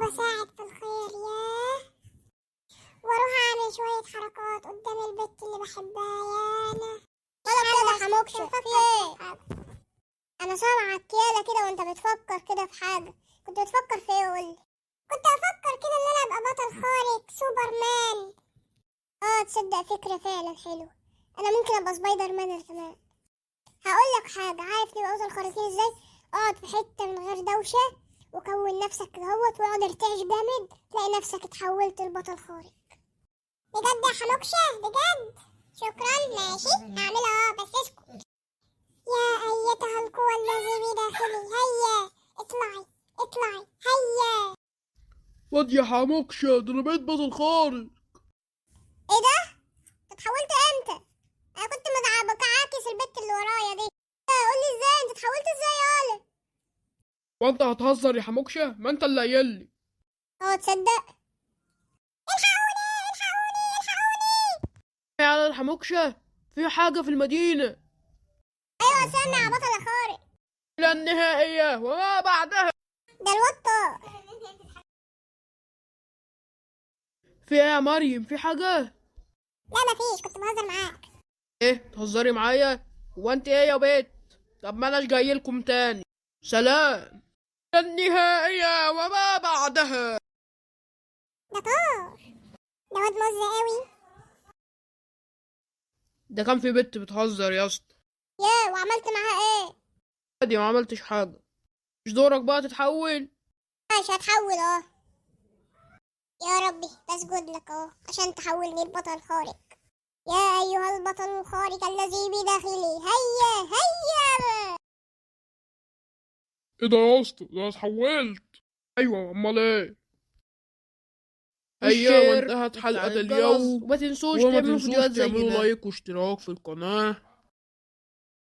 وبساعد في الخير. ياه، واروح اعمل شوية حركات قدام البت اللي بحبها. يا انا مالك كده يا حموكشة؟ بفكر في ايه؟ في حاجة. انا سامعك يالا كده وانت بتفكر كده في حاجة. كنت بتفكر في ايه؟ قولي. كنت افكر كده ان انا ابقى بطل خارق، سوبرمان. اه تصدق فكرة فعلا حلوة. انا ممكن ابقى سبايدر مان أنا كمان. هقول لك حاجة، عارف نبقى بطل خارقين ازاي؟ اقعد في حتة من غير دوشة وكون نفسك كدهوت واقعد ارتعش جامد، تلاقي نفسك اتحولت لبطل خارق. بجد يا حموكشة؟ بجد؟ شكرا، ماشي هعملها. بس اسكت. يا ايتها القوة الذي بداخلي، هيا اطلعي اطلعي هيا. واد يا حموكشة، ده انا بقيت بطل خارق. ايه ده؟ انت اتحولت امتى؟ انا كنت بعاكس البت اللي ورايا دي. قول لي ازاي انت اتحولت ازاي يالا؟ وانت هتهزر يا حموكشة؟ ما انت اللي قايل لي. تصدق؟ الحقوني الحقوني الحقوني. يا الحموكشة، في حاجة في المدينة. ايوه سامع بطل خارق. إلى النهائية وما بعدها. ده الواد طار. في ايه يا مريم؟ في حاجة؟ لا مفيش، كنت بهزر معاك. ايه تهزري معايا؟ هو انت ايه يا بيت؟ طب ما اناش جاي لكم تاني. سلام. إلى النهائية وما بعدها. ده طار، ده واد مز قوي. ده كان في بنت بتهزر يا اسطى. يا وعملت معاها ايه؟ عادي، ما عملتش حاجة. مش دورك بقى تتحول؟ ماشي هتحول. يا ربي بسجد لك اهو عشان تحولني لبطل خارق. يا ايها البطل الخارق الذي بداخلي، هيا هيا. ايه ده يا اسطى؟ ده انا اتحولت. ايوه امال ايه؟ هيا وال share وانتهت حلقة وتفعيل الجرس، اليوم. وما تنسوش وما تعملوا تنسوش فيديوهات تعملوا زينا. like واشتراك في القناة.